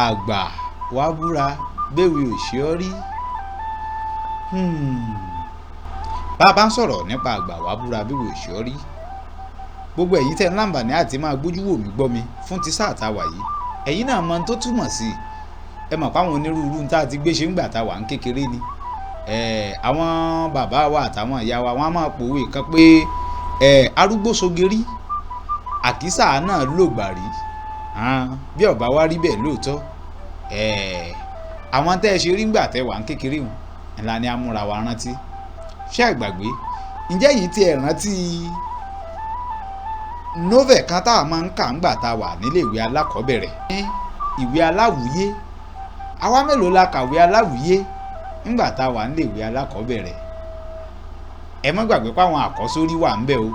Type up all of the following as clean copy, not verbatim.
Àgbà wá búra béwe ò ṣe ọ́ rí. Bá a bá ń sọ̀rọ̀ nípa àgbà wá búra béwe ò ṣe ọ́ rí, gbogbo ẹ̀yin tẹ́ ń láǹfààní àti máa gbójú wò mí gbọ́ mi fún ti sáà tá a wà yìí, ẹ̀yin náà mọ ohun tó túmọ̀ sí i. Ẹ mọ̀ páwọn onírúurú tá a ti gbé ṣe ń gbà tá a wà ń kékeré ni. Àwọn bàbá wa àtàwọn ìyá wa, wọ́n á máa pòwe kan pé arúgbó sogeri, àkísà náà lògbà rí. Bí ọba wa rí bẹ́ẹ̀ lóòótọ́, àwọn tẹ́ ẹ ṣe rí ńgbà tẹ́ wà ń kékeré wọn ńlá ni a múra wa rántí. Ṣé ẹ gbàgbé? Ǹjẹ́ yìí ti ẹ̀ rántí novel kan tá a máa ń kà ńgbà tá a wà nílé ìwé alákọ̀ọ́bẹ̀rẹ̀? Ìwé aláwùyé. Àwa mélòó la kàwé aláwùyé ńgbà tá a wà nílé ìwé alákọ̀ọ́bẹ̀rẹ̀? Ẹ má gbàgbé pé àwọn àkọ́sórí wà ńbẹ̀ o.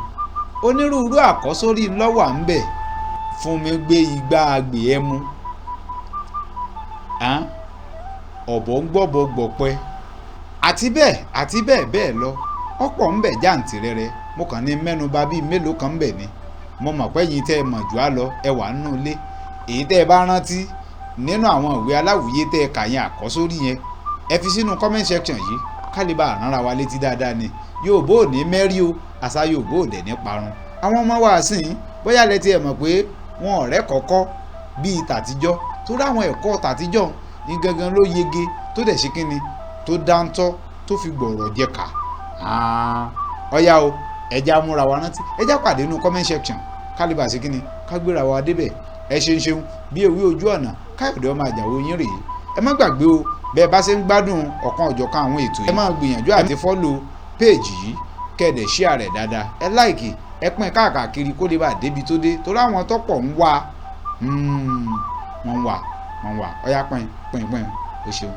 Onírúurú àkọ́sórí ló wà ńbẹ̀. Fún mi gbé igbá agbè ẹmu. Ọ̀bọ ń gbọ́bọ gbọ̀pẹ. Àti bẹ́ẹ̀ àti bẹ́ẹ̀ bẹ́ẹ̀ lọ. Ọ̀pọ̀ ńbẹ̀ jàǹtìrẹrẹ. Mo kàn ní mẹ́nuba bíi mélòó kan ńbẹ̀ ni. Mo mọ̀ pé ẹ̀yin tẹ́ ẹ mọ̀ jù á lọ, ẹ wà nínú ilé. Èyí tẹ́ ẹ bá rántí nínú àwọn ìwé aláwùyé tẹ́ ẹ kà yẹn, àkọ́sórí yẹn, ẹ fi sínú comment section yìí ká lè bá ránra wa létí dáadáa ni. Yorùbá ò ní mẹ́rí o, àṣà Yorùbá ò dẹ̀ ní parun. Àwọn ọmọ wa sìn, bóyá lẹ ti ẹ̀ mọ̀ pé wọn ọ̀rẹ́ kọ̀ọ̀kọ́ bíi tàtijọ́, torí àwọn ẹ̀kọ́ tàtijọ́ ní gangan ló yege tó dẹ̀ ṣe kínni tó dáńtọ́ tó fi gbọ̀rọ̀ jẹ ká. Ọ̀yá o, ẹja múra wa rántí, ẹja pàdé nínú comment section ká lè bá ṣe kínni ká gbéra wa débẹ̀. Ẹ ṣeun ṣeun bí ewé ojú ọ̀nà. Káyọ̀dé ọmọ Àjàó yín rèé. Ẹ má gbàgbé o, bẹ́ẹ̀ bá ṣe ń gbádùn ọ̀kan ọ̀jọ̀kan àwọn ètò yìí, ẹ máa gbìyànjú àti follow page yìí, kẹ́ẹ̀dẹ̀ share rẹ̀ dáadáa, ẹ like, ẹ pín káàkiri kó lè bá débi tó dé, torí àwọn tọ́pọ̀ ń wá, wọ́n ń wá, wọ́n ń wá. Ọ̀yá, pín pín pín. O ṣeun.